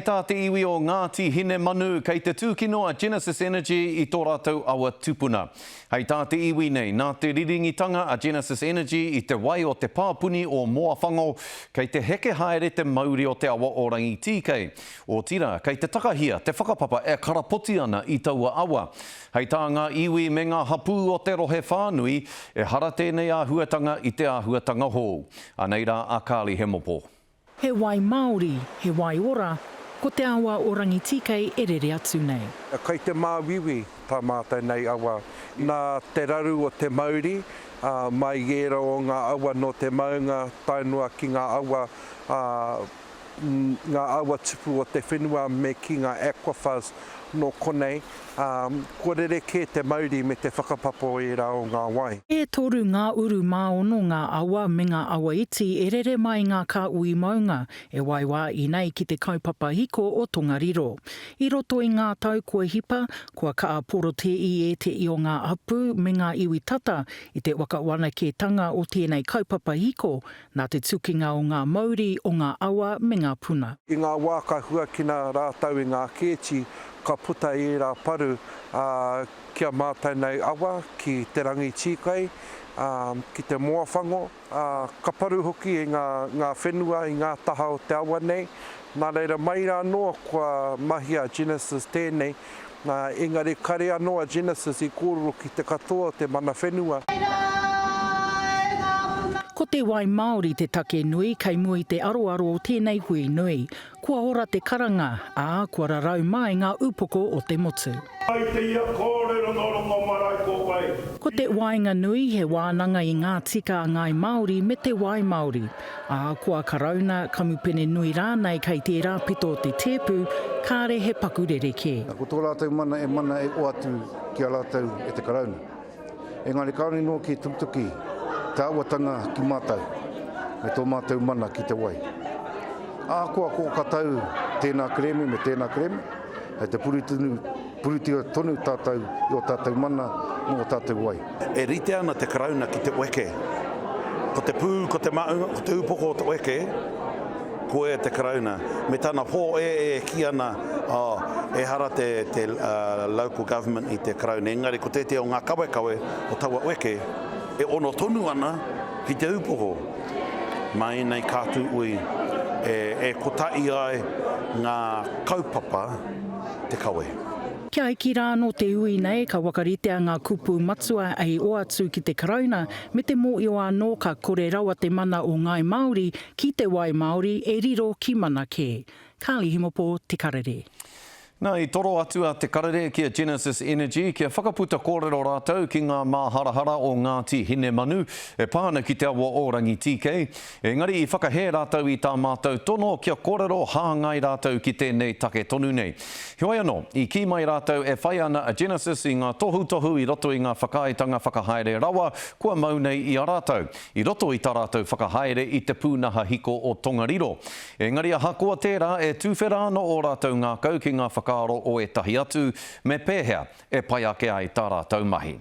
Hei tā te iwi o Ngāti Hinemanu, kei te tūkino a Genesis Energy i tō rātou awa tupuna. Hei tā te iwi nei, nā te riringitanga a Genesis Energy i te wai o te pāpuni o Moawhango, kei te heke haere te mauri o te awa o Rangitīkei. Otirā, kei te takahia te whakapapa e karapoti ana i taua awa. Hei tā ngā iwi me ngā hapū o te rohe whānui, ehara tēnei āhuatanga i te āhuatanga hou. Anei rā a Carly Hemopo. He wai māori, he wai ora, ko te awa o Rangitīkei e rere atu nei. Kai te māuiui tā mātou nei awa nā te raru o te mauri, ā, mai i ērā o ngā awa nō te maunga tae noa ki ngā awa, ā, ngā awa tupu o te whenua me ki ngā aquifers nō konei, ā, kua rerekē te mauri me te whakapapa o ērā o ngā wai. E toru ngā uru māono ngā awa me ngā awa iti e rere mai ngā kāhui maunga e waiwā-i nei ki te kaupapa hiko o Tongariro. I roto i ngā tau kua hipa, kua kaha porotē-i ētehi o ngā hapū me ngā iwi tata i te whakawanaketanga o tēnei kaupapa hiko nā te tukinga o ngā mauri o ngā awa me ngā puna. I ngā wā ka huakina rātou i ngā kēti, ka puta ērā paru, ā, ki a mātou nei awa, ki Te Rangitīkei, ā, ki te Moawhango, ā, ka paru hoki i ngā, ngā whenua i ngā taha o te awa nei. Nā reira, mai rā anō kua mahi a Genesis tēnei, Nā, engari kare anō a Genesis i kōrero ki te katoa o te mana whenua. Ko te wai Māori te take nui kei mua i te aroaro o tēnei hui nui. Kua ora te karanga, ā, kua rarau mai ngā upoko o te motu. Ai te ia kōrero nō Rongomarae ko wai. Ko te waenganui he wānanga i ngā tika a Ngāi Māori me te wai Māori. Ahakoa Karauna, kamupene nui rānei kei tērā pito o te tēpu, kāre he paku rerekē. Ko tō rātou mana e mana e oatu ki a rātou e te Karauna. Engari kāore noa ki tukituki te āhuatanga ki mātou me tō mātou mana ki te wai. Ahakoa ko katau tēnā kerēme me tēnā kerēme, hei te purutia tonu tātou i ō tātou mana mō ō tātou wai. E rite ana te Karauna ki te weke. Ko te pū, ko te maunga, ko te upoko o te weke, koe te Karauna. Me tana pō-e e kī ana, oh, ehara te, te local government i te Karauna, engari ko tētehi o ngā kawekawe o taua weke, e ono tonu ana ki te upoko. Mā ēnei kātū ui e, e kotahi ai ngā kaupapa te kawe. Kia iki rā anō te ui nei, ka whakaritea ngā kupu matua hei oatu ki te Karauna, me te mōhio anō ka kore rawa te mana o Ngāi Māori ki te wai Māori e riro ki mana kē. Carly Hemopo, Te Karere. Nā, i toro atu a Te Karere ki a Genesis Energy kia whakaputa kōrero rātou ki ngā māharahara o Ngāti Hinemanu e pā ana ki te awa o Rangitīkei. Engari i whakahē rātou i tā mātou tono kia kōrero hāngai rātou ki tēnei take tonu nei. Heoi anō, i kī mai rātou e whai ana a Genesis i ngā tohutohu i roto i ngā whakaaetanga whakahaere rawa kua mau nei i a rātou, i roto i tā rātou whakahaere i te pūnaha hiko o Tongariro. Engari ahakoa tērā, e tuwhera ana ō rātou ngākau ki ngā whakaaro o ētahi atu me pēhea e pai ake ai tā rātou mahi.